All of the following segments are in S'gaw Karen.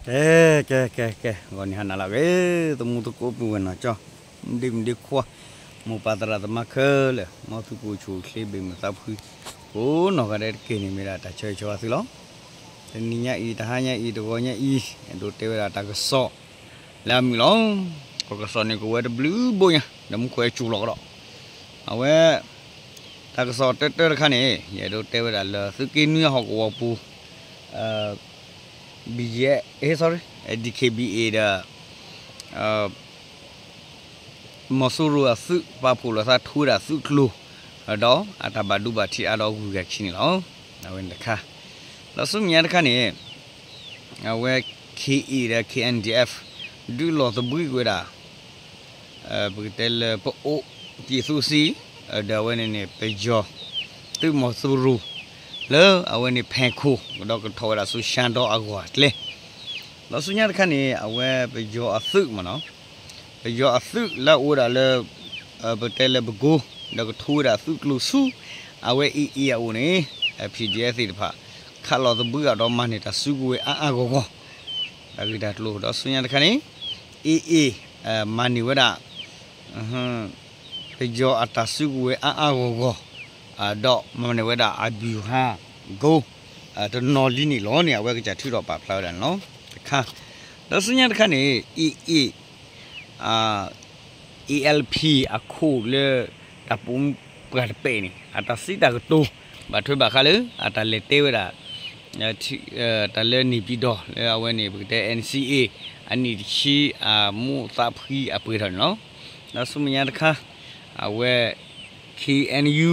ကဲ ကဲ ကဲ ကဲ ဂီၤနံၤဟါနၤလၢအဂ့ၤ သမူသကိးပုၢ်ဝဲၢ်နီၢ်ကၠီ မုၢ်ဒ့မုၢ်ဒ့ခွါ မိၢ်ပၢ်သရၣ်သမါခဲလၢာ် မ်သုကအိၣ်ဆူၣ်အိၣ်ချ့ ဘၣ်မုာ်သးဖှံ ကိးနီၢ်ဂၤဒဲးတက့ၢ်န့ၣ် မ့ၢ်ဒၣ်တၢ်ဆၢဂ့ၤဆၢဝါသုလီၤ. တနံၤညါအံၤ တဟါညါအံၤ တဂီၤညါအံၤ အဲၣ်ဒိးတဲဝဲဒၣ်တၢ်ကစီၣ်လၢအမုာ်လီၤ. ပကစီၣ်န့ၣ် ကဝဲတဘျုးဘိညါ ဒီးမူခိၣ်အဲၣ်ကၠူၣ်လီၤကဒီး အဝဲ တၢ်ကစီၣ်တၢတၢတခါန့ၣ် ယအဲၣ်ဒိးတဲဝဲဒၣ်လၢသုးက့နွံအဟီၣ်ကဝီၤပူၤ BGF, အဲ sorry, DKBA ဒီး မီၤစိရိၤအသုး ပာ်ဖှိၣ်လိာ်သးထိဝဲဒၣ်သုးကျိၤ ဒီးအတၢ်ဘၣ်ဒိဘၣ်ထံးအါဒီးဂုၤဂၤခံန့ၣ်လီၤ. အဝဲန့ၣ်တခါ ဒီးဆူမဲာ်ညါတခါန့ၣ် အဝဲ ခ့အ့ၣ် ဒီး ခ့ၣ်အဲၣ်ဒံၣ်အ့ၣ် ဒုးလီၤသဘှံးကွံာ်ဝဲဒၣ် ပကတဲလၢပအိၣ် ပြည်သူ့စစ် ဒီးအဝဲန့ၣ်န့ၣ် ပယီၤ သုးမီၤစိရိၤ လၢအဝဲန့ၣ် ဖဲခိၣ် ဒီးကထီၣ်ဝဲဒၣ်ဆူရှါဒီအဂီၢ်အကျဲ ဒီးဆူညါတခါန့ၣ် အဝဲပယီၤအသုးမ့ၢ်နီၤ ပယီၤအသုးလၢအအိၣ်ဝဲဒၣ်လၢ ပကတဲလၢပကိ ဒီးကထိဝဲဒၣ်သုးကျိၤဆူ အဝဲ အ့ၣ်အ့ၣ် အအိၣ်န့ၣ် PDF သ့ၣ်တဖၣ် ခးလီၤသဘှံးအီၤဒီးမၤန့ၢ်တၢ်စုကဝဲၤအါအါဂီၢ်ဂီၢ် တၢ်ဂ့ၢ်တၢ်ကျိၤ ဒီးဆူညါတခါန့ၣ် အ့ၣ်အ့ၣ် မၤန့ၢ်ဝဲဒၣ် ပယီၤအတၢ်စုကဝဲၤအါအါဂီၢ်ဂီၢ် ဒီးမၤန့ၢ်ဝဲဒၣ်အ ဗျူဟာကုန်း တနီၤလံန့ၣ်လီၤန့ၣ် အဝဲကစၢ်ထုးထီၣ်ပာ်ဖျါဝဲဒၣ်န့ၣ်လီၤ. တခါ ဒီးဆူညါတခါန့ၣ် အ့ၣ်အ့ၣ် ALP အခိၣ်လၢ တၢ်ပိာ်မုၣ်ပှၢ်တပဲာ်န့ၣ် အတၢ်စံးတၢ်ကတိၤ ဘၣ်ထွဲဘၣ်ဃးလၢ အတၢ်လဲၤတဲဝဲဒၣ် တၢ်လၢန့ၣ်ပၠံၣ်တီၢ် လၢအဝဲန့ၣ် ပကတဲ NCA အနံၣ်တဆံ အမိၢ်သးဖှံအပှဲၤထီၣ်န့ၣ်လီၤ. ဒီးဆူမဲာ်ညါတခါ အဝဲ KNU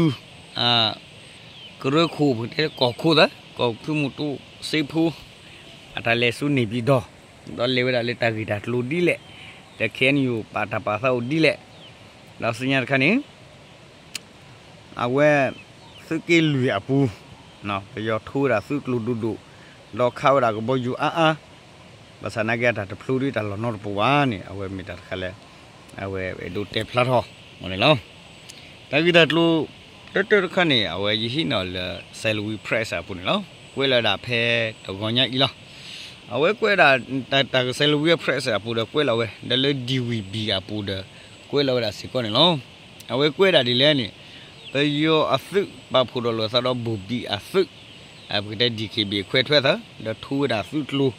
ကရၢခိၣ် ပကတဲလၢကီၢ်ခိၣ်သၢ ကီၢ်ဖုမူတူစ့ဖိ အတၢ်လဲၤဆူန့ၣ်ပၠံၣ်တီၢ် ဒီးလဲၤဝဲဒၣ်လၢတၢ်ဂ့ၢ်တၢ်ကျိၤဒ်လဲၣ် ဒီး KNU ပာ်တၢ်ပာ်သးအိၣ်ဒ်လဲၣ် ဒီးဆူညါတခါန့ၣ် အဝဲ သုးက့လွံၢ်အပူၤ ပယီၤထိဝဲဒၣ်သုးကျိၤဒိၣ်ဒိၣ် ဒီးခးဝဲဒၣ်ကဘီယူၤအါအါ ဘၣ်ဆၣ်နာ်က့အတၢ်တဖျိဒ်တၢ်လီၢ်နီတပူၤဘၣ်န့ၣ် အဝဲမ့ၢ်တၢ်တခါလၢ အဝဲအဲၣ်ဒိးတဲဖျါထီၣ်အီၤန့ၣ်လီၤ. တၢ်ဂ့ၢ်တၢ်ကျိၤ တၢတၢတခါန့ၣ် အဝဲယဟံးန့ၢ်အီၤလၢ Salween Press အပူၤန့ၣ်လီၤ. ကွဲးလီၤဝဲဒၣ်ဖဲတဂီၤညါအံၤလီၤ. အဝဲကွဲးဒၣ် တၢ် Salween Press အပူၤဒီးကွဲးလီၤဝဲ ဒီးလၢ DVB အပူၤဒီး ကွဲးလီၤဝဲဒၣ်စ့ၢ်ကီးန့ၣ်လီၤ. အဝဲကွဲးဒၣ်ဒ်လဲၣ်န့ၣ် ပယီၤအသုးပာ်ဖှိၣ်ဒီးလိာ်သးဒီးဘိၣ်ဘံၣ်အသုး ပကတဲ DKBA ခွဲးထွဲသၢ ဒီးထိဝဲဒၣ်သုးကျိၤ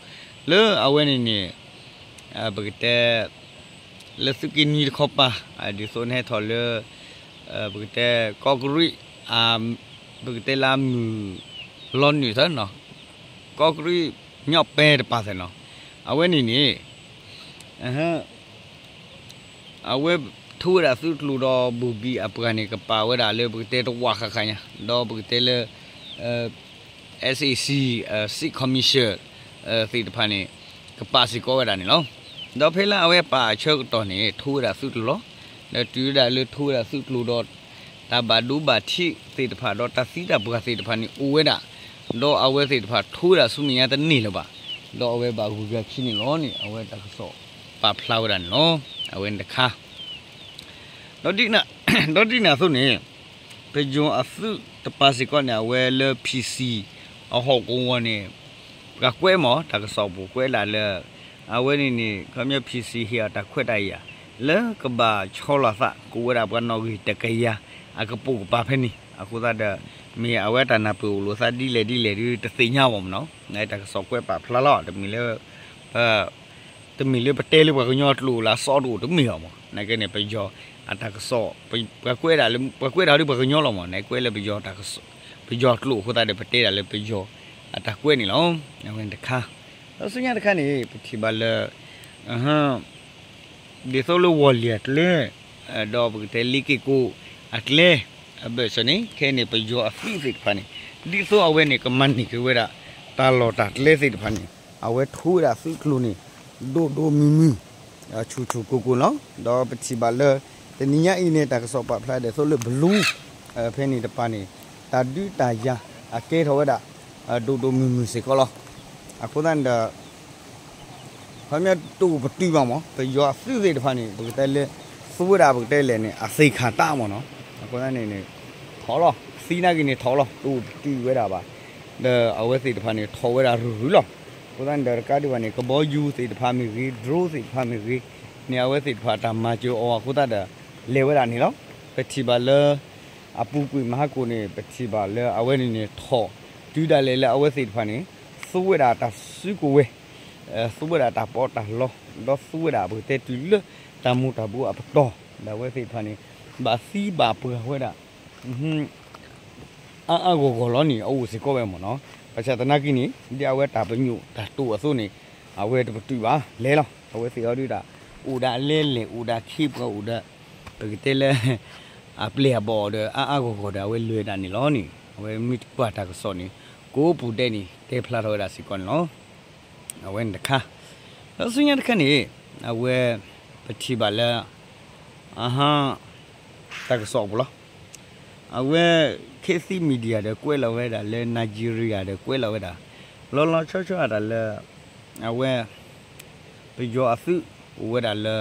လၢအဝဲန့ၣ်န့ၣ် ပကတဲ လၢသုးက့နွံတခီပၤ ဒ်သိးနဟဲထီၣ်လၢ ပကတဲ ကီးကရံး ပကတဲလၢမုၢ်လီၤနုာ်သၢနီၤ ကီးကရံးမီၢ်ပဲတပၤသၢနီၤ အဝဲန့ၣ်န့ၣ် အဝဲထိဝဲဒၣ်သုးကျိၤဒီးဘိၣ်ဘံၣ်အပှၤန့ၣ် ကပာ်ဝဲဒၣ်လၢပကတဲတဝာ်ဃၣ်ဃၣ်ညါ ဒီးပကတဲလၢ SAC State Commission သ့ၣ်တဖၣ်န့ၣ် ကပာ်စ့ၢ်ကီးဝဲဒၣ်န့ၣ်လီၤ. ဒီးဖဲလၢအဝဲပာ်အဆၢကတီၢ်န့ၣ် ထိဝဲဒၣ်သုးကျိၤလီၤ. ဒီးတုၤဝဲဒၣ်လၢထိဝဲဒၣ်သုးကျိၤဒီး တၢ်ဘၣ်ဒိဘၣ်ထံးသ့ၣ်တဖၣ် ဒီးတၢ်သံတၢ်ပှၢ်သ့ၣ်တဖၣ်န့ၣ်အိၣ်ဝဲဒၣ်, ဒီးအဝဲသ့ၣ်တဖၣ်ထိဝဲဒၣ်ဆူမဲာ်ညါတန့ၢ်လၢၤဘၣ်, ဒီးအဝဲဘၣ်ဂုၤကၤခံန့ၣ်လီၤန့ၣ် အဝဲတၢ်ကစီၣ်ပာ်ဖျါဝဲဒၣ်န့ၣ်လီၤ. အဝဲန့ၣ်တခါ ဒီးဒ်န့ၣ်အသိးန့ၣ် ပယီၤအသုးတပၤစ့ၢ်ကီးန့ၣ် အဝဲလၢ PC အဟီၣ်ကဝီၤန့ၣ် ပှၤကွဲးမး တၢ်ကစီၣ်ပူၤကွဲးဒၣ်လၢ အဝဲန့ၣ်န့ၣ် ခီပညီ PC ဟ့ၣ်အီၤတၢ်ခွဲးတၢ်ယာ် လၢကဘၣ်ဆီလီၤသး ကအိၣ်ဝဲဒၣ်ပှၤနီၣ်ဂံၢ်တကယၤ အကပိာ်ကပၤဖဲန့ၣ် အဃိသတးဒီး မ့ၢ်အဝဲတၢ်နၢ်ပၢၢ်အိၣ်လိာ်သးဒ်လဲၣ်ဒ်လဲၣ်ဒ်တသ့ၣ်ညါဘၣ်မးနီၤ, တၢ်ကစီၣ်ကွဲးပာ်ဖျါလီၤ တမ့ၢ်လၢ တမ့ၢ်လၢပတဲလၢပှၤကညီကျိာ်လၢအစီတအိၣ်တမ့ၢ်အီၤမး, နာ်က့န့ၣ် ပယီၤအတၢ်ကစီၣ် ပှၤကွဲးဒၣ်လၢ ပှၤကွဲးဒၣ်ဒ်ပှၤကညီလီၤမး, နကွဲးလၢပယီၤတၢ်ကစီၣ် ပယီၤကျိာ်အဃိသတးဒီး ပတဲဒၣ်လၢပယီၤအတၢ်ကွဲးန့ၣ်လီၤ. အဝဲန့ၣ်တခါ, ဒီးဆူညါတခါန့ၣ် ပထံၣ်ဘၣ်လၢ ဒ်သိးလၢဝီၤလံၢ်အကျဲ ဒီးပကတဲလ့က့ၢ်ကိၣ်အကျဲ အဘၢၣ်စၢၤန့ၣ် ခဲအံၤန့ၣ် ပယီၤအသုးသ့ၣ်တဖၣ်န့ၣ် ဒ်သိးအဝဲန့ၣ် ကမၤန့ၢ်က့ၤဝဲဒၣ် တၢ်လီၢ်တၢ်ကျဲသ့ၣ်တဖၣ်န့ၣ် အဝဲထိဝဲဒၣ်သုးကျိၤန့ၣ် ဒိၣ်ဒိၣ်မုၢ်မုၢ် ဆူၣ်ဆူၣ်ကိၢ်ကိၢ်လီၤ. ဒီးပထံၣ်ဘၣ်လၢ တနံၤညါအံၤန့ၣ် တၢ်ကစီၣ်ပာ်ဖျါဒ်သိးလၢဘလူ ဖဲန့ၣ်တပၤန့ၣ် တၢ်ဒုးတၢ်ယၤအကဲထီၣ်ဝဲဒၣ် ဒိၣ်ဒိၣ်မုၢ်မုၢ်စ့ၢ်ကီးလီၤ. အဃိသတးန့ၣ်ဒီး ခီပညီတအိၣ်ပတုာ်ဘၣ်မး ပယီၤအသုးသ့ၣ်တဖၣ်န့ၣ် ပကတဲလၢ သူဝဲဒၣ်ပကတဲလဲၣ်န့ၣ် အသ့ၣ်ခၣ်တၢ်မးနီၤ, အဃိသတးန့ၣ်န့ၣ် ထီၣ်လီၤ သံနာ်က့န့ၣ်ထီၣ်လီၤ တအိၣ်ပတုာ်ဝဲဒၣ်ဘၣ်, ဒီးအဝဲသ့ၣ်တဖၣ်န့ၣ် ထီၣ်ဝဲဒၣ်ရုၢ်ရုၢ်လီၤ. အဃိသတးန့ၣ်ဒီးတကးဒံးဘၣ်န့ၣ် ကဘီယူၤသ့ၣ်တဖၣ်မ့ၢ်ဂ့ၤ drone သ့ၣ်တဖၣ်မ့ၢ်ဂ့ၤန့ၣ် အဝဲသ့ၣ်တဖၣ်တၢ်မၤစၢၤအီၤအဃိသတးဒီး လဲၤဝဲဒၣ်န့ၣ်လီၤ. ပထံၣ်ဘၣ်လၢ အပူၤကွံာ်မဟါကိၣ်န့ၣ် ပထံၣ်ဘၣ်လၢအဝဲန့ၣ်န့ၣ်ထီၣ် တုၤဒၣ်လဲာ်လၢအဝဲသ့ၣ်တဖၣ်န့ၣ် သူဝဲဒၣ်တၢ်စုကဝဲၤ သူဝဲဒၣ်တၢ်ပီးတၢ်လီ ဒီးသူဝဲဒၣ်ပကတဲတုၤလၢတၢ်မူၤတၢ်ဘှီးအပတီၢ် ဒီးအဝဲသ့ၣ်တဖၣ်န့ၣ် ဘၣ်သံဘၣ်ပှၢ်ဝဲဒၣ် အါအါဂီၢ်ဂီၢ်လီၤန့ၣ် အအိၣ်စ့ၢ်ကီးဝဲမ့ၢ်နီၤ. ဘၣ်ဆၣ်သနာ်က့န့ၣ် ဒ်အဝဲတၢ်ပညိၣ်တၢ်တိာ်အသိးန့ၣ် အဝဲတပတုာ်ဘၣ် လဲၤလီၤ. အဝဲသ့ၣ်အီၤဒုးဒၣ် အိၣ်ဒၣ်လဲၤလဲၤ အိၣ်ဒၣ်ခ့ပှၤအိၣ်ဒီး ပကတဲလၢ အပျဲၢ်အဘီၣ်ဒီး အါအါဂီၢ်ဂီၢ်ဒီး အဝဲလဲၤဒၣ်န့ၣ်လီၤန့ၣ် အဝဲမ့ၢ်ပှၤတၢ်ကစီၣ်န့ၣ် ကိးပူၤဒဲးန့ၣ် တဲဖျါထီၣ်ဝဲဒၣ်စ့ၢ်ကီးန့ၣ်လီၤ. အဝဲန့ၣ်တခါ ဒီးဆူညါတခါန့ၣ် အဝဲ ပထံၣ်ဘၣ်လၢ အဟါ တၢ်ကစီၣ်အပူၤလီၤ. အဝဲ ခေတ်သစ် media ဒီးကွဲးလီၤဝဲဒၣ်လၢ Nigeria ဒီးကွဲးလီၤဝဲဒၣ် လီၤလီၤဆီဆီအတၢ်လၢ အဝဲ ပယီၤအသုးအိၣ်ဝဲဒၣ်လၢ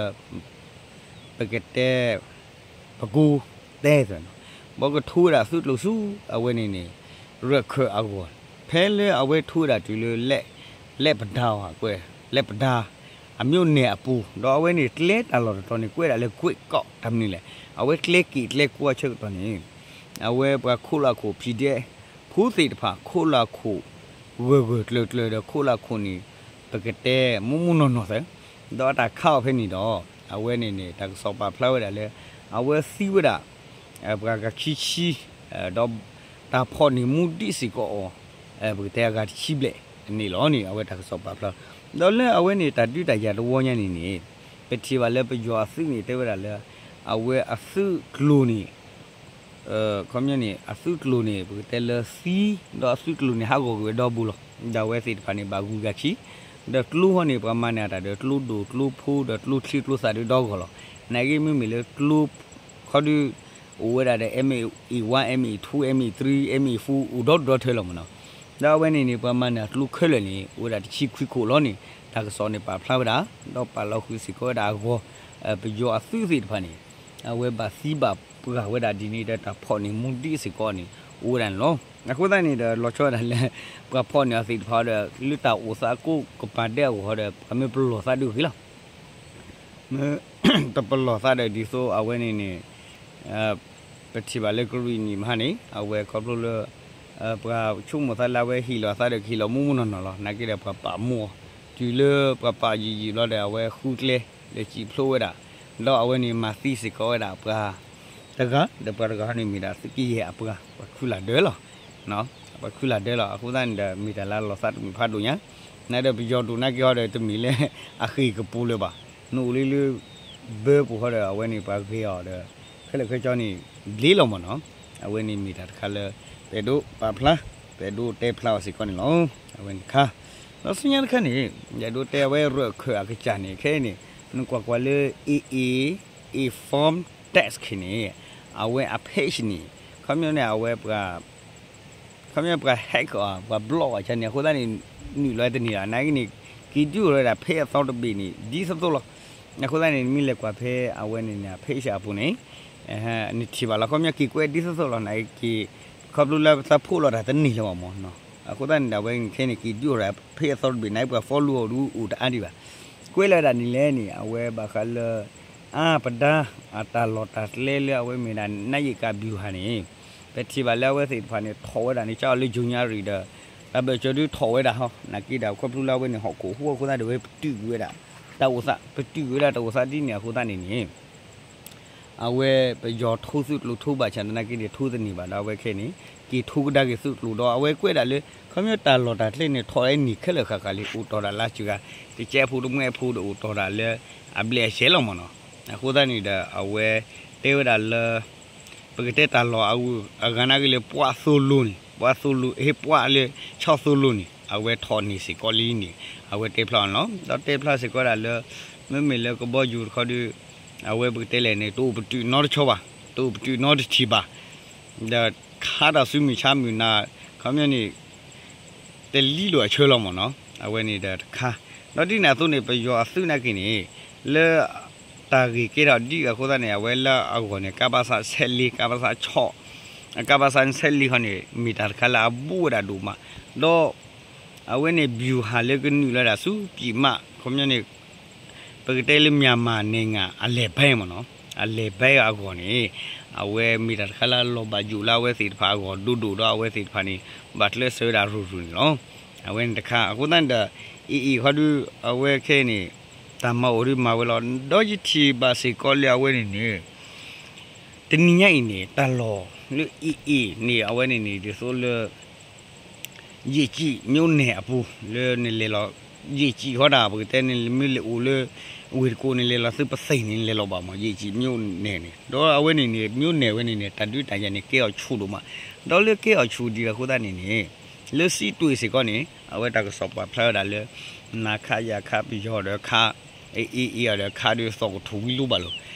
ပကတဲ ပကူတဲသနီၤ ဘီကထိဝဲဒၣ်သုးကျိၤဆူ အဝဲန့ၣ်န့ၣ် ရၢၢ်ခၢၣ်အဂီၢ် ဖဲလၢအဝဲထိဝဲဒၣ်တုၤလၢ လဲၣ်ပဒါအကွဲး လဲၣ်ပဒါ အမျိုးနယ်အပူၤ ဒီးအဝဲန့ၣ်ကျဲတၢ်လီၢ်တတီၤန့ၣ် ကွဲးဒၣ်လၢကွ့ၢ်ကီး တၢ်မနုၤလဲၣ် အဝဲကျဲက့ၤကျဲကွၢ်ဆၢကတီၢ်န့ၣ် အဝဲပှၤခိၣ်လၢခိၣ် PDF ဖိသ့ၣ်တဖၣ် ခိၣ်လၢခိၣ် ဂၢၢ်ဂၢၢ်ကျၢၤကျၢၤဒီးခိၣ်လၢခိၣ်န့ၣ် ပကတဲမူမူနီၢ်နီၢ်သၢ ဒီးအတၢ်ခးအီၤဖဲန့ၣ်ဒီး အဝဲန့ၣ်န့ၣ် တၢ်ကစီၣ်ပာ်ဖျါဝဲဒၣ်လၢ အဝဲသံဝဲဒၣ် ပှၤဂၤခံဆံ ဒီးတၢ်ဖီၣ်န့ၢ်မူဒံးစ့ၢ်ကီးအီၤ ပကတဲအဂၤတဆံဘျဲၣ်န့ၣ်လီၤန့ၣ် အဝဲတၢ်ကစီၣ်ပာ်ဖျါ ဒီးလၢအဝဲန့ၣ်တၢ်ဒုးတၢ်ယၤတဝီညါန့ၣ်န့ၣ် ပထံၣ်ဘၣ်လၢပယီၤအသုးန့ၣ် တဲဝဲဒၣ်လၢ အဝဲအသုးကျိၤန့ၣ် ခီပညီန့ၣ် အသုးကျိၤန့ၣ် ပကတဲလၢသံ ဒီးအသုးကျိၤန့ၣ် ဟးဂီၤကွံာ်ဝဲဒီဘိလီၤ. ဒီးအဝဲသ့ၣ်တဖၣ်န့ၣ် ဘၣ်ဂုၤဂၤဆံ ဒီးကျိဟီန့ၣ် ပှၤမၤန့ၢ်အတၢ်ဒီးကျိဒိၣ်ကျိဖိဒီးကျိချံကျိသၣ်ဒုးဒီဂီၢ်လီၤ. နာ်က့မ့မ့ၢ်လၢကျိ ခီဒုး အိၣ်ဝဲဒၣ်ဒီး M A one, M A two, M A three, M A four အိၣ်ဒီဒူၣ်ဒီထၢလီၤမ့ၢ်နီၤ. ဒီးအဝဲန့ၣ်န့ၣ် ပှၤမၤန့ၢ်အကျိခဲလၢာ်န့ၣ် အိၣ်ဝဲဒၣ်တဆံခွံခိၣ်လီၤန့ၣ် တၢ်ကစီၣ်န့ၣ်ပာ်ဖျါဝဲဒၣ် ဒီးပာ်လီၤဃုာ်စ့ၢ်ကီးဝဲဒၣ်အဂီၢ် ပယီၤအသုးသ့ၣ်တဖၣ်န့ၣ် အဝဲဘၣ်သံဘၣ်ပှၢ်ဝဲဒၣ်ဒ်န့ၣ်ဒီးတၢ်ဖီၣ်န့ၢ်မူဒံးစ့ၢ်ကီးန့ၣ် အိၣ်ဝဲဒၣ်န့ၣ်လီၤ. အဃိသတးန့ၣ်ဒီး လီၤဆီဝဲဒၣ်လၢ ပှၤဖီၣ်န့ၢ်အီၤသ့ၣ်တဖၣ်ဒီး လၢတၢ်အိၣ်သးကိးကပၤဒဲးအဂီၢ်ဒီး ပှၤမ့ၢ်ပလီၢ်သးဒုးဂ့ၤလီၤ. မ့ၢ်တပလီၢ်သးဒီးဒ်သိးအဝဲန့ၣ်န့ၣ် ပထံၣ်ဘၣ်လၢကရံၣ်နံၣ်မဟါန့ၣ် အဝဲခီဖျိလၢ ပှၤဆိကမိၣ်သးလၢအဝဲဟ့ၣ်လီၤသးဒီးကဟ့ၣ်လီၤမူမူနီၢ်နီၢ်လီၤ. နာ်က့ဒီးပှၤပာ်မူအီၤ တုၤလၢပှၤပာ်ယံာ်ယံာ်ဘျီဒီး အဝဲဃုကျဲ ဒီးစံၣ်ဖျိဝဲဒၣ် ဒီးအဝဲန့ၣ်မၤသံစ့ၢ်ကီးဝဲဒၣ်ပှၤတဂၤ ဒီးပှၤတဂၤန့ၣ်မ့ၢ်ဒၣ်သုးက့ယဲၢ်အပှၤ ပှၤခုလၢ်ဒၢလီၤ. ပှၤခုလၢ်ဒၢလီၤ. အဃိသတးန့ၣ်ဒီး မ့ၢ်တၢ်လၢလီၤသးတမုာ်ဖးဒိၣ်ညါ နဒီးပယီၤဒိၣ်နာ်က့ဟီဒီး တမ့ၢ်လၢအဃ့ၢ်ကပူၤလၢၤဘၣ်. နအိၣ်လံလၢ ဘၢပူၤဟီဒီး အဝဲန့ၣ်ပှၤဂ့ၤအီၤဒီး ခဲလၢာ်ခဲဆ့န့ၣ် ဘျ့လီၤမ့ၢ်နီၤ. အဝဲန့ၣ်မ့ၢ်တၢ်တခါလၢ ပအဲၣ်ဒိးပာ်ဖျါ ပအဲၣ်ဒိးတဲဖျါအီၤစ့ၢ်ကီးန့ၣ်လီၤ. အဝဲန့ၣ်တခါ ဒီးဆူညါတခါန့ၣ် ယအဲၣ်ဒိးတဲအဝဲရၢၢ်ခၢၣ်အကစၢ်န့ၣ် ခဲအံၤန့ၣ် နကွၢ်ကွၢ်လၢ A A, A Form Task န့ၣ် အဝဲအ page န့ၣ် ခီပညီန့ၣ် အဝဲပှၤ ခီပညီပှၤ hack အီၤ ပှၤ block အီၤန့ၣ် အဃိသတးန့ၣ် နုာ်လီၤတန့ၢ်လီၤ. နာ်က့န့ၣ် က့ၤဒုးအိၣ်ဝဲဒၣ် page အသီတဘ့ၣ်န့ၣ် ဒ်သိးသိးလီၤ. အဃိသတးန့ၣ် နမ့ၢ်လဲၤကွၢ်ဖဲအဝဲန့ၣ်န့ၣ် page အပူၤန့ၣ် နထံၣ်ဘၣ်လီၤ. ခီပညီက့ၤကွဲးဒ်သိးသိးလီၤ. နာ်က့ ခီဖျိလၢပသးဖှိၣ်လီၤတၢ်တန့ၢ်လၢၤဘၣ်မ့ၢ်နီၤ. အဃိသတးန့ၣ်ဒီး အဝဲခဲန့ၣ်က့ၤဒုးအိၣ်ဝဲဒၣ် page အသီတဘ့ၣ် နာ်က့ပှၤ follow အီၤဒုးအိၣ်တအါဒံးဘၣ်. ကွဲးလီၤဝဲဒၣ်န့ၣ်လဲၣ်န့ၣ် အဝဲဘၣ်ဃးလၢ အါပဒါ အတၢ်လီၢ်တၢ်ကျဲလၢအဝဲမ့ၢ်ဒၣ် နါယံာ်ကၣ်ဘျူးဟၣ်န့ၣ် ပထံၣ်ဘၣ်လၢအဝဲသ့ၣ်တဖၣ်န့ၣ် ထီၣ်ဝဲဒၣ်န့ၣ် ကၢ်အီၤလၢ January ဒီး တၢ်ဘၢၣ်စၢၤဒုးထီၣ်ဝဲဒၣ်ဟီ နာ်က့ဒီး ခီဖျိလၢအဝဲန့ၣ် ဟီၣ်ခိၣ်ဟူအဃိသတးဒီး အဝဲပတုာ်ကွံာ်ဝဲဒၣ် တၢ်အိၣ်သး ပတုာ်ကွံာ်ဝဲဒၣ်တၢ်အိၣ်သးဒ်န့ၣ်အဃိသတးန့ၣ်န့ၣ် အဝဲပယီၤထိသုးကျိၤထိဘၣ်ဆၣ်သနာ်က့န့ၣ် ထိတန့ၢ်ဘၣ်ဒီး အဝဲခဲန့ၣ် က့ၤထိကဒါက့ၤသုးကျိၤဒီး အဝဲကွဲးဒၣ်လၢ ခီပညီတၢ်လီၢ်တၢ်ကျဲန့ၣ် ထီၣ်ဝဲန့ၣ်ခဲလၢာ်ဃၣ်ဃၣ်လံ အိၣ်တီၢ်ဒၣ်လၢစှၤ တကဲးဖိတမှဲးဖိဒီး အိၣ်တီၢ်ဒၣ်လၢ အဘျဲၣ်အဆဲးလီၤမ့ၢ်နီၤ. အဃိသတးန့ၣ်ဒီး အဝဲတဲဝဲဒၣ်လၢ ပကတဲတၢ်လီၢ်အဂုၤအဂၤနာ်က့လၢ ပှၢ်သိလိၤန့ၣ် ပှၢ်သိလိၤ ဟ့ၣ်ပှၢ်လၢ ဆီၣ်သိလိၤန့ၣ် အဝဲထီၣ်န့ၢ်စ့ၢ်ကီးလံန့ၣ် အဝဲတဲဖျါအီၤန့ၣ်လီၤ. ဒီးတဲဖျါစ့ၢ်ကီးဝဲဒၣ်လၢ မ့မ့ၢ်လၢကဘီယူၤတခီဒီး အဝဲပကတဲလဲၣ်န့ၣ် တအိၣ်ပတုာ်နီတဆီဘၣ် တအိၣ်ပတုာ်နီတထံၣ်ဘၣ် ဒီးခါတၢ်စုမုၢ်ဆါမုၢ်နၤ ခီပညီန့ၣ် တလံလိာ်အဆၢလီၤမ့ၢ်နီၤ အဝဲန့ၣ်ဒီးတခါ ဒီးဒ်န့ၣ်အသိးန့ၣ် ပယီၤအသုးနာ်က့န့ၣ် လၢ တၢ်ဂ့ၢ်ကဲထီၣ်ဒ်အဃိသတးန့ၣ် အဝဲလၢအဂီၢ်န့ၣ် ကပစ ဆယ့်လေး ကပစ ဆီၣ် ကပစ ဆယ့်လေး ခီန့ၣ် မ့ၢ်တၢ်တခါလၢအဘူးဝဲဒၣ်ဒိၣ်မး ဒီး အဝဲန့ၣ် ဗျူဟာ လၢကနုာ်လီၤဒၣ်ဆူ ပြည်မ ခီပညီန့ၣ် ပကတဲလၢ မြန်မာနိုင်ငံ အလယ်ပိုင်းမ့ၢ်နီၤ, အလယ်ပိုင်း အဂီၢ်န့ၣ် အဝဲမ့ၢ်တၢ်တခါလၢအလီၤဘၣ်ယိၣ်လၢအဝဲသ့ၣ်တဖၣ်အဂီၢ်ဒိၣ်ဒိၣ်ဒီး အဝဲသ့ၣ်တဖၣ်န့ၣ် ဘၣ်ကျဲးစၢးဝဲဒၣ်ရုၢ်ရုၢ်န့ၣ်လီၤ. အဝဲန့ၣ်တခါ အဃိသတးန့ၣ်ဒီး AA ခီဒု အဝဲခဲအံၤန့ၣ် တၢ်မၤအိၣ်ဒုမၤဝဲလီၤ. ဒီးယထံၣ်ဘၣ်စ့ၢ်ကီးလၢအဝဲန့ၣ်န့ၣ် တနံၤညါအံၤန့ၣ် တၢ်လီၢ်လၢ AA န့ၣ် အဝဲန့ၣ်န့ၣ် ဒ်သိးလၢ ယ့ၣ်ကံးမိၣ်နဲၣ်အပူၤ လၢနလဲၤလီၤ ယ့ၣ်ကံးဃီဒၣ် ပကတဲန့ၣ် မ့ၢ်လဲၤအိၣ်လၢ ဝ့ၢ်တကိးန့ၣ် လဲၤလီၤသုပသ့ၣ်န့ၣ် နလဲၤလီၤဘၣ်မး ယ့ၣ်ကံးမိၣ်နဲၣ်န့ၣ် ဒီးအဝဲန့ၣ်န့ၣ် မိၣ်နဲၣ်ဝဲန့ၣ်န့ၣ် တၢ်ဒုးတၢ်ယၤန့ၣ် ကဲအီၤဆူၣ်ဒိၣ်မး, ဒီးလၢကဲအီၤဆူၣ်ဒံးအဃိသတးန့ၣ်န့ၣ် လၢစံးတွ့ၢ်စ့ၢ်ကီးန့ၣ် အဝဲတၢ်ကစီၣ်ပာ်ဖျါဝဲဒၣ်လၢ နခ ယခ ပယီၤဒီးခ AA အီၤဒီးခ ဒုးသီၣ်ကထူၣ်ဝံၤလိဘၣ်လီ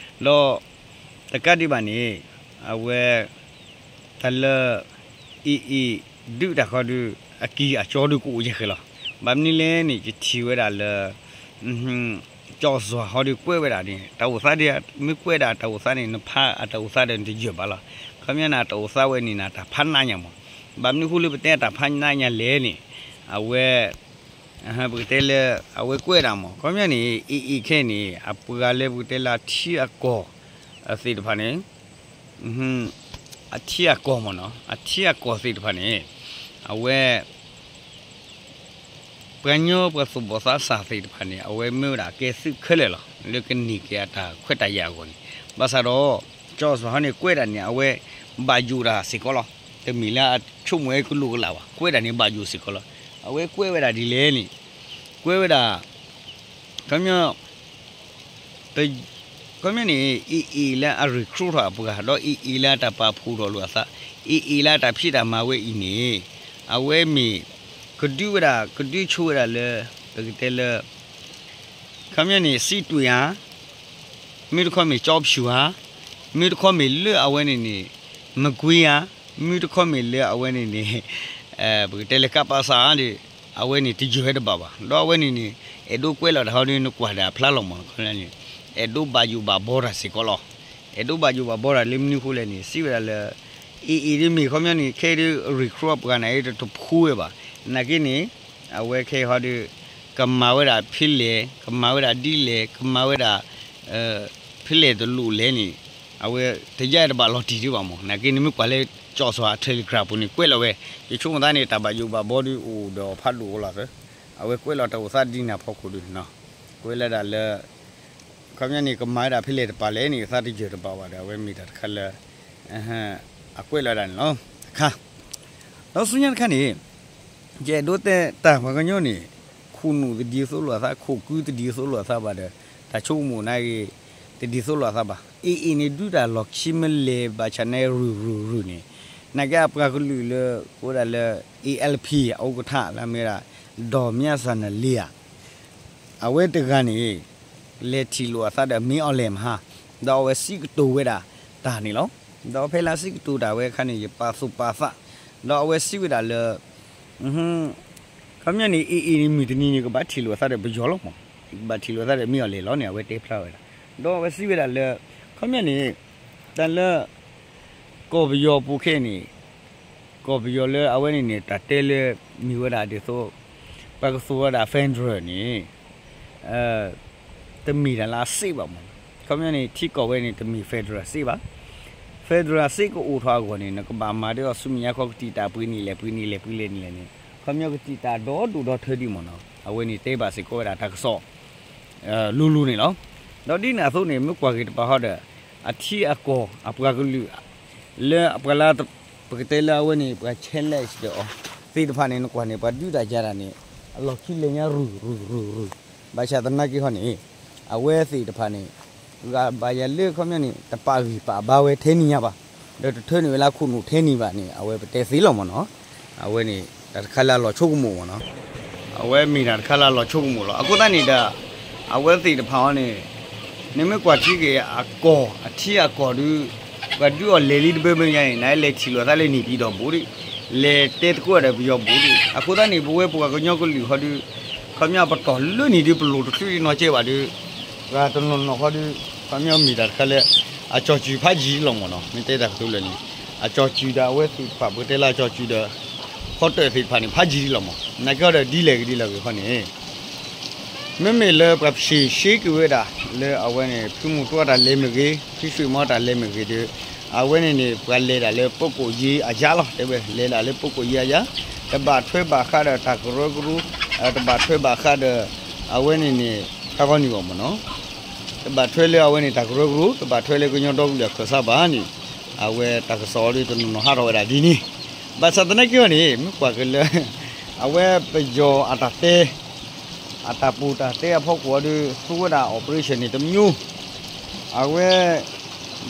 ၤ. ဒီး တကးဒံးဘၣ်န့ၣ် အဝဲ တၢ်လၢ AA ဒုးတၢ်ခီဒုး အကံၢ်အစီဒုးကအိၣ်ယဲၢ်ဃဲလီၤ. ဘၣ်မနုၤလဲၣ်န့ၣ် ယထံၣ်ဝဲဒၣ်လၢ ကၠီၣ်စီၤဟီဒုးကွဲးဝဲဒၣ်န့ၣ် တၢ်အိၣ်သးဒ် မ့ၢ်ကွဲးဒၣ်တၢ်အိၣ်သးန့ၣ် နဖးအတၢ်အိၣ်သးဒီးနတယၢၢ်ဘၣ်လီၤ. ခီပညီန့ၣ် တၢ်အိၣ်သးဝဲန့ၣ်န့ၣ် တၢ်ဖးနးညါမး, ဘၣ်မနုၤအဃိလၢပတဲတၢ်ဖးနးညါလဲၣ်န့ၣ် အဝဲ ပကတဲလၢ အဝဲကွဲးဒၣ်မး ခီပညီန့ၣ် AA ခဲအံၤန့ၣ် အပှၤလၢပကတဲလၢအထံအကီၢ် အသ့ၣ်တဖၣ်န့ၣ် အထံအကီၢ်မးနီၤ အထံအကီၢ်သ့ၣ်တဖၣ်န့ၣ် အဝဲ ပှၤကညီပှၤသူၣ်ဘီၣ်သးစၢ်သ့ၣ်တဖၣ်န့ၣ် အဝဲမ့ၢ်ဝဲဒၣ်ကဲသုးခဲလၢာ်လီၤ လၢကန့ၢ်က့ၤအတၢ်ခွဲးတၢ်ယာ်အဂီၢ်န့ၣ် ဘၣ်ဆၣ်ဒီး ကၠီၣ်စီၤဟီန့ၣ် ကွဲးဒၣ်န့ၣ် အဝဲဘၣ်ယိၣ်တၢ်စ့ၢ်ကီးလီၤ. တမ့ၢ်လၢအဆိကမိၣ်ဝဲကလိာ်ကလာ်ဘၣ် ကွဲးဒၣ်န့ၣ် ဘၣ်ယိၣ်စ့ၢ်ကီးလီၤ. အဝဲကွဲးဝဲဒၣ်ဒ်လဲၣ်န့ၣ် ကွဲးဝဲဒၣ် ခီပညီ ခီပညီန့ၣ် AA လၢအ recruit ထီၣ်အပှၤ ဒီး AA လၢအတၢ်ပာ်ဖှိၣ်ထီၣ်လိာ်အသး AA လၢအတၢ်ဖံးတၢ်မၤဝဲအံၤန့ၣ် အဝဲမ့ၢ် ကဒုဝဲဒၣ် ကဒုဆိဝဲဒၣ်လၢ ပကတဲလၢ ခီပညီန့ၣ် စံးတွ့ၢ်ဧါ, မ့ၢ်တခီမ့ၢ်ကၠီဖၠူၣ်ဧါ, မ့ၢ်တခီမ့ၢ်လၢအဝဲန့ၣ်န့ၣ် မကွ့ဧါ, မ့ၢ်တခီမ့ၢ်လၢအဝဲန့ၣ်န့ၣ် ပကတဲလၢကပာ်စၢ်ဧါဒီး အဝဲန့ၣ်တယၢၢ်ဝဲတဘၣ်ဘၣ်. ဒီးအဝဲန့ၣ်န့ၣ် အဲၣ်ဒိးကွဲးလီၤတၢ်ဟီဒုး နကွၢ်ဒီးအဖျါလီၤမး ခီပညီန့ၣ် အဲၣ်ဒိးဘၣ်ယိၣ်ဘၣ်ဘီတၢ်စ့ၢ်ကီးလီၤ. အဲၣ်ဒိးဘၣ်ယိၣ်ဘၣ်ဘီတၢ်လၢမနုၤအဃိလဲၣ်န့ၣ် စံးဝဲဒၣ်လၢ AA ဒ်မ့ၢ်ခီပညီန့ၣ် ခဲအံၤဒုး recruit ပှၤန့ၣ် တတဖှူဝဲဘၣ်. နာ်က့န့ၣ် အဝဲခဲအံၤဟီဒုး ကမၤဝဲဒၣ်ဖဲလဲၣ် ကမၤဝဲဒၣ်ဒ်လဲၣ် ကမၤဝဲဒၣ် ဖဲလဲၣ်တလိၣ်လဲၣ်န့ၣ် အဝဲတယါတဘၣ်လီၤတံၢ်ဒံးဘၣ်မး. နာ်က့န့ၣ် မ့ၢ်ကွၢ်လၢ ကၠီၣ်စီၤ Telegram ပူၤန့ၣ် ကွဲးလီၤဝဲ ယဆိကမိၣ်သးန့ၣ် တၢ်ဘၣ်ယိၣ်ဘၣ်ဘီဒုးအိၣ်ဒီးဖးဒိၣ်အိၣ်လီၤသၢ အဝဲကွဲးလီၤတၢ်အိၣ်သးဒ်န့ၣ်အဖီခိၣ်ဒုး ကွဲးလီၤဒၣ်လၢ ခီပညီန့ၣ် ကမၤဝဲဒၣ်ဖဲလဲၣ်တပၤလဲၣ်န့ၣ် သးတယၢၢ်တဘၣ်ဘၣ်ဒီး အဝဲမ့ၢ်တၢ်တခါလၢ အကွဲးလီၤဒၣ်န့ၣ်လီၤ. တခါ ဒီးဆူညါတခါန့ၣ် ယအဲၣ်ဒိးတဲတၢ်ပှၤကညီန့ၣ် ခိၣ်နူာ်တဒ်သိးလိာ်အသး ခိၣ်ကုတဒ်သိးလိာ်အသးဘၣ်ဒီး တၢ်ဆိကမိၣ်နာ်က့ တဒ်သိးလိာ်အသးဘၣ်. AA န့ၣ် ဒုးတၢ်လီၢ်ခံမ့ၢ်လဲၣ် ဘၣ်ဆၣ်န့ၣ်ရုၢ်ရုၢ်ရုၢ်န့ၣ် နာ်က့အပှၤကလုာ်လၢ အိၣ်ဝဲဒၣ်လၢ ALP အဥက္ကဋ္ဌ လၢအမ့ၢ်ဝဲဒၣ် ဒီးမၠၣ်စၢ်နလံဧါ အဝဲတဂၤန့ၣ် လဲၤထံၣ်လိာ်အသးဒီးမ့ၢ်အီၤလဲၣ်မဟါ ဒီးအဝဲစံးကတိၤဝဲဒၣ်တၢ်န့ၣ်လီၤ. ဒီးဖဲလၢစံးကတိၤတၢ်ဝဲအခါန့ၣ် ယပာ်သူၣ်ပာ်သး ဒီးအဝဲစံးဝဲဒၣ်လၢ ခီပညီန့ၣ် AA န့ၣ် မုၢ်တနံၤန့ၣ် ကဘၣ်ထံၣ်လိာ်အသးဒီးပယီၤလီၤမး, ကဘၣ်ထံၣ်လိာ်အသးဒီးမ့ၢ်အီၤလဲၣ်လီၤန့ၣ် အဝဲတဲဖျါဝဲဒၣ်. ဒီးအဝဲစံးဝဲဒၣ်လၢ ခီပညီန့ၣ် တၢ်လၢ ကီၢ်ပယီၤပူၤခဲအံၤန့ၣ် ကီၢ်ပယီၤလၢအဝဲန့ၣ်န့ၣ် တၢ်တဲလၢ မ့ၢ်ဝဲဒၣ်ဒ်သိး ပှၤကသူဝဲဒၣ် federal န့ၣ် တမ့ၢ်တၢ်လၢအစ့ဘၣ်မး. ခီပညီန့ၣ် ထံကီၢ်ဝဲန့ၣ် တမ့ၢ် federal စ့ဘၣ်. federal စ့ကအိၣ်ထီၣ်အဂီၢ်န့ၣ် နကဘၣ်မၤဒ်အီၤဆူမဲာ်ညါခီ ကတံာ်တာ်ပှဲၤနံၣ်လဲၣ် ပှဲၤနံၣ်လဲၣ် ပှဲၤလဲၣ်နံၣ်လဲၣ်န့ၣ် ခီပညီကတံာ်တာ်ဒီဒူၣ်ဒီထၢဒံးမးနီၤ. အဝဲန့ၣ်တဲဘၣ်စ့ၢ်ကီးဝဲဒၣ်တၢ်ကစီၣ် လိၤလိၤန့ၣ်လီၤ. ဒီးဒ်န့ၣ်အသိးန့ၣ် မ့ၢ်ကွၢ်က့ၤတပၤဟီဒီး အထံအကီၢ်အပှၤကလုာ် လၢအပှၤလၢ ပကတဲလၢအဝဲန့ၣ် ပှၤ challenge ဒီးအီၤ သ့ၣ်တဖၣ်န့ၣ် နကွၢ်န့ၣ် ပှၤဒုးတၢ်ယၤတၢ်န့ၣ် အလီၢ်ခံလဲၤညါရုၢ်ရုၢ်ရုၢ်ရုၢ် ဘၣ်ဆၣ်သနာ်က့ဟီန့ၣ် အဝဲသ့ၣ်တဖၣ်န့ၣ် ဂၤဘၣ်ယၤလၢခီပညီန့ၣ် တပာ်ဂံၢ်ပာ်ဘါဝဲထဲန့ၣ်ညါဘၣ်, ဒီးတထၢန့ၢ်ဝဲလၢခိၣ်နူာ်ထဲန့ၣ်ဘၣ်န့ၣ် အဝဲပတဲသ့လီၤမးနီၤ. အဝဲန့ၣ် တၢ်တခါလၢအလီၤဆိကမိၣ်မးနီၤ. အဝဲမ့ၢ်တၢ်တခါလၢအလီၤဆိကမိၣ်လီၤ. အဃိသတးန့ၣ်ဒီး အဝဲသ့ၣ်တဖၣ်အီၤန့ၣ် နမ့ၢ်ကွၢ်ထံက့ၤအကီၢ် အထံအကီၢ်ဒုး ပှၤဒုးအီၤလဲၤလံတဘၢဘၢညါန့ၣ် နလဲၤထံၣ်လိာ်သးလၢန့ၣ်ပံၤဒီးဘူးဒံး လဲၤတဲသကိးဒီးပယီၤဘူးဒံး. အဃိသတးန့ၣ် ပဝဲပှၤကညီကလုာ်ဟီဒုး ခီပညီပတီၢ်လၢန့ၣ်ဒုး ပလိၣ်တချုးဒံးနီၢ်ကဲဘၣ်ဒုး ပှၤတနီၤနီၤဟီဒုး ခီပညီမ့ၢ်တၢ်တခါလၢ အကၠီၤစုၤဖးယံၤလီၤမးနီၤ. မ့ၢ်တဲတၢ်ကတိၤလၢာ်န့ၣ် အကၠီၤစုၤဒီးအဝဲသ့ၣ်တဖၣ် ပကတဲလၢအကၠီၤစုၤဒီး ဖီတၢၣ်သ့ၣ်တဖၣ်န့ၣ် ဖးယံာ်လီၤမး, နာ်က့ဒီးဒ်လဲၣ်ဂ့ၤဒ်လဲၣ်ဂ့ၤခီန့ၣ် မ့မ့ၢ်လၢပှၤဖံးရှ့က့ၤဝဲဒၣ် လၢအဝဲန့ၣ် ဖုမူတူတၢ်လဲၤမ့ၢ်ဂ့ၤ, ဖံဆွံမီတၢ်လဲၤမ့ၢ်ဂ့ၤဒီး အဝဲန့ၣ်န့ၣ် ပှၤလဲၤဒၣ်လၢပကိၣ်ယ့အယါလီၤ, တဲဝဲလဲၤဒၣ်လၢပကိၣ်ယ့အယါ, တဘၣ်ထွဲဘၣ်ဃးဒီးတၢ်ကရၢကရိ, တဘၣ်ထွဲဘၣ်ဃးဒီး အဝဲန့ၣ်န့ၣ် တၢ်ဂီၤန့ၣ်အီၤမ့ၢ်နီၤ, တဘၣ်ထွဲလၢအဝဲန့ၣ်တၢ်ကရၢကရိ, တဘၣ်ထွဲလၢကညီဒီကလုာ်အခၢၣ်စးဘၣ်န့ၣ်, အဝဲတၢ်ကစီၣ်အီၤဒီးတနီၤနီၤဟးထီၣ်ဝဲဒၣ်ဒ်န့ၣ်, ဘၣ်ဆၣ်သနာ်က့အီၤန့ၣ် မ့ၢ်ကွၢ်က့ၤလၢ အဝဲပယီၤအတၢ်တဲ အတၢ်ပူၤတၢ်တဲအဖီခိၣ်အီၤဒီး သူဝဲဒၣ် operation န့ၣ်တမျိုး, အဝဲ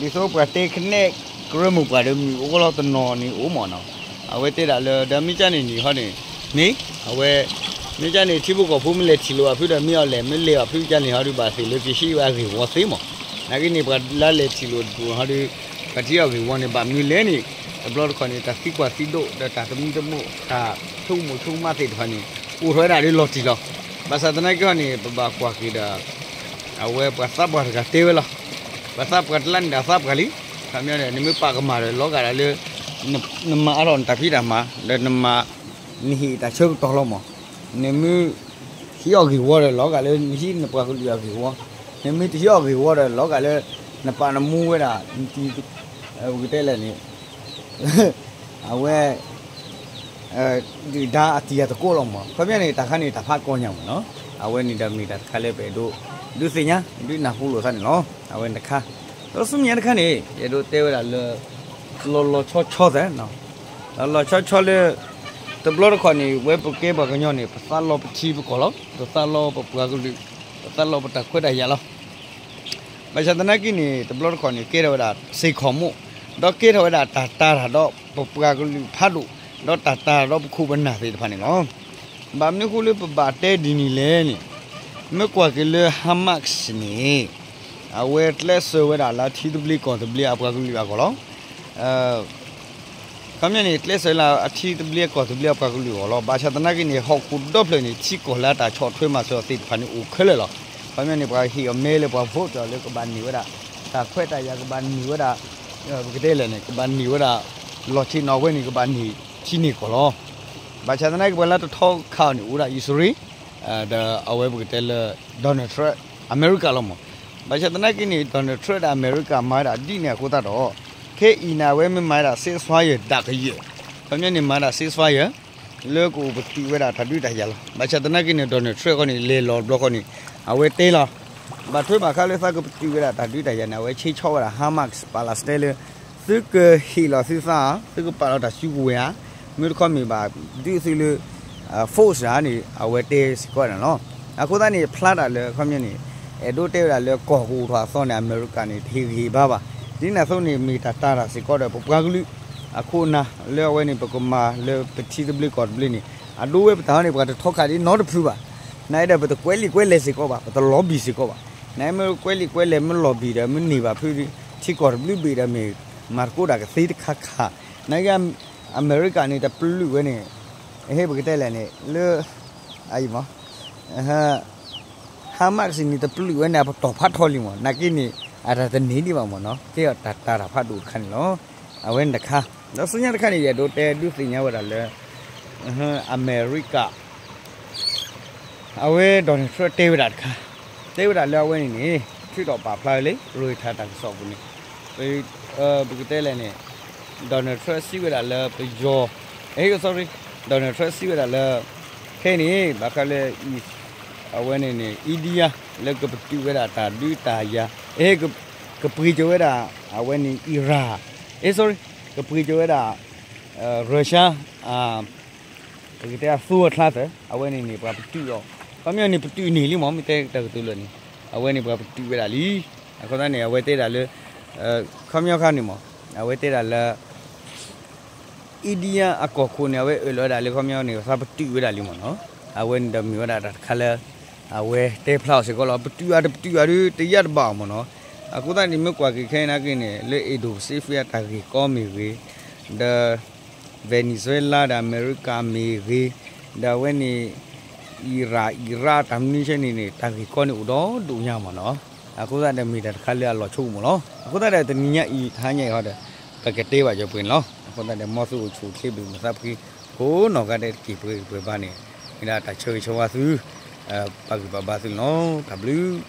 ဒ်သိးပှၤတဲကနဲကရၢမိၢ်ပှၢ်ဒီးမုၢ်အိၣ်လီၤတနီၤန့ၣ်အိၣ်မ့ၢ်နီၤ, အဝဲတဲဒၣ်လၢ ဒီးမ့ၢ်ကၢ်န့ၣ်န့ၣ်ဟီန့ၣ် မ့ၢ် အဝဲ မ့ၢ်ကၢ်န့ၣ် ထံဖိကီၢ်ဖိမ့ၢ်လဲၤထံၣ်လိာ်အဖုဒီး မ့ၢ်အီၤလဲၤ မ့ၢ်လဲၤအဖုကၢ်န့ၣ်ဟီဒီး ဘၣ်သ့ၣ်လၢကဟံးဝဲအဂ့ၢ်ဝီသ့မး, နာ်က့န့ၣ် ပှၤလၢလဲၤထံၣ်လိာ်တပူၤဟီဒီး ပှၤထံၣ်အဂ့ၢ်ဝီန့ၣ် ဘၣ်မနုၤလဲၣ်န့ၣ် တဘျီတခီၣ်န့ၣ် တၢ်သံကွၢ်သံဒိးဒီးတၢ်သမံသမိး တၢ်ဆိကမိၣ်ဆိကမးသ့ၣ်တဖၣ်န့ၣ် အိၣ်ထီၣ်ဝဲဒၣ်လၢလီၤတံၢ်လီၤ, ဘၣ်ဆၣ်သနာ်က့ဟီန့ၣ် ပဘၣ်ကွၢ်က့ၤဒီး အဝဲပှၤသးပှၢ်တဂၤတဲဝဲလီၤ, ပှၤသးပှၢ်တလါန့ၣ်ဒီးသးပှၢ်လံ, ခီပညီန့ၣ် နမ့ၢ်ပာ်ကမၣ်ဒီးလီၤဂာ်ဒီးလၢ နမၤအါထီၣ်နတၢ်ဖံးတၢ်မၤ ဒီးနမၤ နဟ့ၣ်တၢ်ဆၢကတီၢ်လီၤမး, နမ့ၢ် ဟံးအီၤဂ့ၢ်ဝီဒီးလီၤဂာ်လၢနဟံးနပှၤကလုာ်အဂ့ၢ်ဝီ, နမ့ၢ်တဟံးအီၤဂ့ၢ်ဝီဒီးလီၤဂာ်လၢ နပာ်နမူဝဲဒၣ် နတံၤ ပကတဲလဲၣ်န့ၣ် အဝဲ ဒုၣ်ဒါအတံၤအသကိးလီၤမး, ခီပညီန့ၣ် တၢ်ခါန့ၣ် တၢ်ဖးကီညါမ့ၢ်နီၤ, အဝဲန့ၣ်ဒီးမ့ၢ်တၢ်တခါလၢပအဲၣ်ဒိး ဒုးသ့ၣ်ညါ ဒုးနၢ်ဟူလိာ်သးန့ၣ်လီၤ, အဝဲန့ၣ်တခါ, ဒီးဆူမဲာ်ညါတခါန့ၣ် ယအဲၣ်ဒိးတဲဝဲဒၣ်လၢ လီၤလီၤဆီဆီသ့ၣ်နီၤ, လီၤလီၤဆီဆီလၢ တဘျီတခီၣ်န့ၣ် ဝဲပကဲပှၤကညီန့ၣ် ပသးလီပထံပကီၢ်လီၤ, ပသးလီပပှၤကလုာ်, ပသးလီပတၢ်ခွဲးတၢ်ယာ်လီၤ. ဘၣ်ဆၣ်သနာ်က့န့ၣ် တဘျီတခီၣ်န့ၣ် ကဲထီၣ်ဝဲဒၣ်စ့ၢ်ကီးမိၣ်, ဒီးကဲထီၣ်ဝဲဒၣ်တၢ်တာ်တၢ်ဒီးပပှၤကလုာ်ဖးဒိၣ်, ဒီးတၢ်တာ်တၢ်ဒီးပခိၣ်ပနၢ်သ့ၣ်တဖၣ်န့ၣ်လီၤ. ဘၣ်မနုၤအဃိလၢပဘၣ်တဲဒ်န့ၣ်လဲၣ်န့ၣ်, မ့ၢ်ကွၢ်က့ၤလၢ Hamas န့ၣ် အဝဲကျဲးစၢးဝဲဒၣ်လၢအထံသဘျ့ကီၢ်သဘျ့အပှၤကလုာ်အဂီၢ်လီၤ. ခီပညီန့ၣ် ကျဲးစၢးလၢအထံသဘျ့ကီၢ်သဘျ့အပှၤကလုာ်အဂီၢ်လီၤ. ဘၣ်ဆၣ်သနာ်က့န့ၣ် ဟီၣ်ခိၣ်ဒီဖျၢၣ်န့ၣ် ထံကီၢ်လၢအတၢ်ဆီၣ်ထွဲမၤစၢၤအီၤသ့ၣ်တဖၣ်န့ၣ် အိၣ်ခဲလၢာ်လီၤ. ခီပညီန့ၣ် ပှၤဟ့ၣ်အီၤမဲလၢပှၤ vote လၢကဘၣ်န့ၢ်ဝဲဒၣ် တၢ်ခွဲးတၢ်ယာ်ကဘၣ်န့ၢ်ဝဲဒၣ် ပကတဲလဲၣ်န့ၣ် ကဘၣ်န့ၢ်ဝဲဒၣ် လီၢ်ဆ့ၣ်နီၤဝဲန့ၣ် ကဘၣ်န့ၢ်ထံန့ၢ်ကီၢ်လီၤ. ဘၣ်ဆၣ်သနာ်က့ ပှၤလၢတထီခါအီၤန့ၣ် အိၣ်ဒၣ်အံၣ်စရ့လး ဒီးအဝဲပကတဲလၢ Donald Trump အမဲရကၤလီၤမး. ဘၣ်ဆၣ်သနာ်က့န့ၣ် Donald Trump ဒီးအမဲရကၤမၤဝဲဒၣ်ဒ်န့ၣ်အဃိသတးဒီး ခဲအံၤန့ၣ် အဝဲမ့ၢ်မၤဝဲဒၣ် ceasefire ဒၣ်ကယဲၢ်, ခီပညီန့ၣ် မၤဝဲဒၣ် ceasefire လၢကအိၣ်ပတုာ်ဝဲဒၣ်တၢ်ဒုးတၢ်ယၤလီၤ. ဘၣ်ဆၣ်သနာ်က့န့ၣ် Donald Trump အဃိန့ၣ်လဲၤလီၤတဘျီဃီန့ၣ် အဝဲတဲလီၤ ဘၣ်ထွဲဘၣ်ဃးလၢသးကပတုာ်ဝဲဒၣ်တၢ်ဒုးတၢ်ယၤန့ၣ် အဝဲဆ့ဆီၣ်ဝဲဒၣ် Hamas Palestine လၢ သုကဟ့ၣ်လီၤသုသးဧါ, သုကပာ်လီၤတၢ်စုကဝဲၤဧါ, မ့ၢ်တခီမ့ၢ်ဘၣ်ဒုးသုလၢ force ဧါန့ၣ် အဝဲတဲစ့ၢ်ကီးဝဲဒၣ်လီၤ. အဃိသတးန့ၣ် ဖျါတၢ်လၢခီပညီန့ၣ် အဲၣ်ဒိးတဲဝဲဒၣ်လၢကီၢ်ကအိၣ်ထီၣ်အသီန့ၣ် အမဲရကၤန့ၣ် တဟ့ၣ်ဂံၢ်ဘါဘၣ်. ဒ်န့ၣ်အသိးန့ၣ် မ့ၢ်တၢ်တာ်တၢ်စ့ၢ်ကီးဒီး ပပှၤကလုာ်အခိၣ်အနၢ်လၢအဝဲန့ၣ် ပကမၤလၢပထံသဘျ့ကီၢ်သဘျ့န့ၣ် အဒိဝဲပတၢ်ဟီန့ၣ် ပှၤတထီခါဒ်နီတဖုဘၣ်. နာ်အံၤဒီးပတကွဲးလံာ်ကွဲးလဲၢ်စ့ၢ်ကီးဘၣ်, ပတလီၤဘံၣ်စ့ၢ်ကီးဘၣ်. နာ်အံၤမ့ၢ်ကွဲးလံာ်ကွဲးလဲၢ်မ့ၢ်လီၤဘံၣ်ဒီး မ့ၢ်န့ၢ်ဘၣ်ဖု ထံကီၢ်တဘျုးဘ့ၣ်ဒီးမ့ၢ်မၤသကိးတၢ်ကသ့တခါခါ, နာ်က့ အမဲရကၤန့ၣ်တပျုာ်ဝဲန့ၣ် ဟ့ၣ်ပကတဲလဲၣ်န့ၣ် လၢ အအံၤမး Hamas န့ၣ်တပျုာ်ဝဲန့ၣ် အပတီၢ်ဖးထီလံမး, နာ်က့န့ၣ် အတၢ်တန့ၢ်ဒံးဘၣ်မးနီၤ, ကဲအီၤတၢ်တာ်တၢ်ဖးဒိၣ်တခါန့ၣ်လီၤ. အဝဲန့ၣ်တခါ, ဒီးဆူညါတခါန့ၣ် ယအဲၣ်ဒိးတဲဒုးသ့ၣ်ညါဝဲဒၣ်လၢ အမဲရကၤ အဝဲ Donald Trump တဲဝဲဒၣ်တခါ, တဲဝဲဒၣ်လၢအဝဲန့ၣ်န့ၣ် ထုးထီၣ်ပာ်ဖျါဝဲလၢ Reuters တၢ်ကစီၣ်ပူၤန့ၣ် ပကတဲလဲၣ်န့ၣ် Donald Trump စံးဝဲဒၣ်လၢပယီၤ, အဲ sorry, Donald Trump စံးဝဲဒၣ်လၢ ခဲအံၤန့ၣ် ဘၣ်ဃးလၢ အဝဲန့ၣ်န့ၣ် India လၢကပတုာ်ဝဲဒၣ်တၢ်ဒုးတၢ်ယၤ, အဲ ကပှ့ၤကၢၤဝဲဒၣ် အဝဲန့ၣ် Iran, အဲ sorry, ကပှ့ၤကၢၤဝဲဒၣ် Russia ပကတဲအသိအချါသၢ အဝဲန့ၣ်န့ၣ် ပှၤပတုာ်အီၤ, ခီပညီန့ၣ် ပတုာ်န့ၢ်လံမး မ့ၢ်တဲတၢ်ကတိၤလၢာ်န့ၣ် အဝဲန့ၣ်ပှၤပတုာ်ဝဲဒၣ်လံ. အဃိသတးန့ၣ် အဝဲတဲဒၣ်လၢ ခီပညီခါန့ၣ်မး အဝဲတဲဒၣ်လၢ India အကီၢ်ခိၣ်န့ၣ် အဝဲအၢၣ်လီၤဝဲဒၣ်လၢခီပညီန့ၣ် သးပတုာ်ဝဲဒၣ်လံမးနီၤ, အဝဲန့ၣ်ဒီးမ့ၢ်ဝဲဒၣ်တၢ်တခါလၢ အဝဲတဲဖျါအီၤစ့ၢ်ကီးလီၤ, ပတုာ်အါတပတုာ်အါဒုး တယၢ်တဘၣ်အီၤမးနီၤ. အဃိသတးန့ၣ် မ့ၢ်ကွၢ်က့ၤခဲအံၤနာ်က့န့ၣ် လၢ Indo-Pacific အတၢ်ဂ့ၢ်ကီမ့ၢ်ဂ့ၤ, ဒီး Venezuela ဒီးအမဲရကၤမ့ၢ်ဂ့ၤ, ဒီးအဝဲန့ၣ် Iran Iraq တၢ်မနုၤဆဲန့ၣ်န့ၣ် တၢ်ဂ့ၢ်ကီန့ၣ်အိၣ်ဒီဒူၣ်ညါမးနီၤ. အဃိသတးဒီးမ့ၢ်တၢ်တခါလၢအလီၤဆိကမိၣ်လီၤ. အဃိသတးဒီးတနံၤညါအံၤ တဟါညါအံၤဟီဒီး ပကတဲဘၣ်ကၠီၤပှ့ၤန့ၣ်လီၤ. အဃိသတးဒီး မ်သုအိၣ်ဆူၣ်အိၣ်ချ့ဘျုးမုာ်သးဖှံ ကိးနီၢ်ဂၤဒဲးတက့ၢ် ပှဲၤဂံၢ်ပှဲၤဘါန့ၣ် မ့ၢ်ဒၣ်တၢ်ဆၢဂ့ၤဆၢဝါသု ပာ်ဂံၢ်ပာ်ဘါသုန့ၣ်လီၤ. တၢ်ဘျုး